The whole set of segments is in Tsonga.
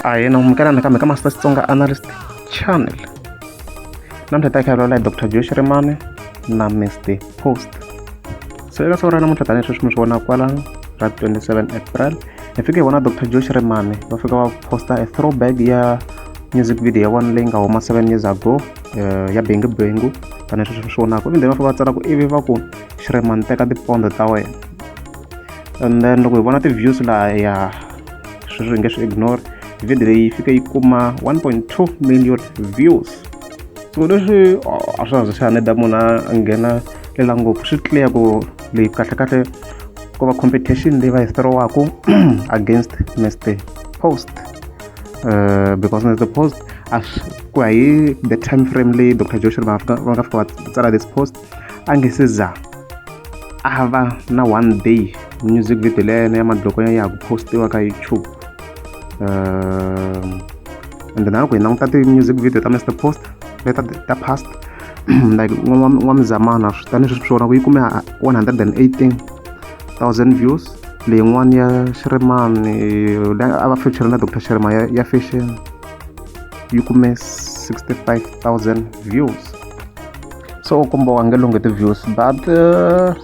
Ahee na amukela nakambe ka Master Xitsonga Analyst Channel. Namuntlha hi ta kha hi vulavula hi Dr Joe Shirimani na Mr Post. So eka siku ra namuntlha tanihi sweswi mi swi vona kwalano ra 27 April hi fike hi vona Dr Joe Shirimani va fika va posta a throwback ya music video ya vona leyi nga huma 7 years ago ya Bengu Bengu tanihi sweswi mi swi vonaka ivi then va fika va tsala ku ivi va ku Shirimani teka tipondo ta wena and then loko hi vona ti-views laha ya sweswo hi nge swi ignore video leyi fike yi kuma 1.2 million views. So leswi a swi nga swi da munhu a nghena lela ngopfu swi clear ku leyi kahlekahle ku va competition leyi va yi throwaku against Mr Post, because Mr Post a ku ya hi the time frame leyi Dr Joe va nga fika va tsala this post a nge se za a va na one day music video leya yena ya madloko ya ha ku postiwa ka YouTube. And then loko hi languta ti-music video ta Mr Post leta ta past like N'wamizamana tanihi sweswi swi vona ku yi kume 118,000 views, leyin'wana ya Shirimani a va feature na Dr Shirima ya fashion yi kume 65,000 views. So u komba wa nge lunghi ti-views, but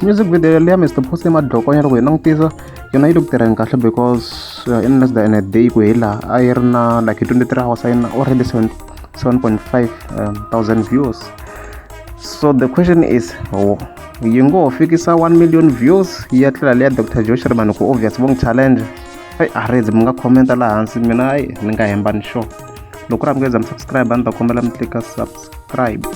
music video leya Mr Post ya madlokonya loko hi langutisa yona yi le ku tirheni kahle because in less than a day ku hela a yi ri na like hi 23 hours a yi na already 7.5 thousand views. So the question is, oh, yi ngo fikisa 1 million views ya tlela leya Dr Joe Shirimani ku obvious vo n'wi challenge. Eyi a redzi mi nga commenta laha hansi, mina ayi ni nga hembani sure. Loko ku ri a mi nge za mi subscribe a ni ta kombela mi tlika subscribe.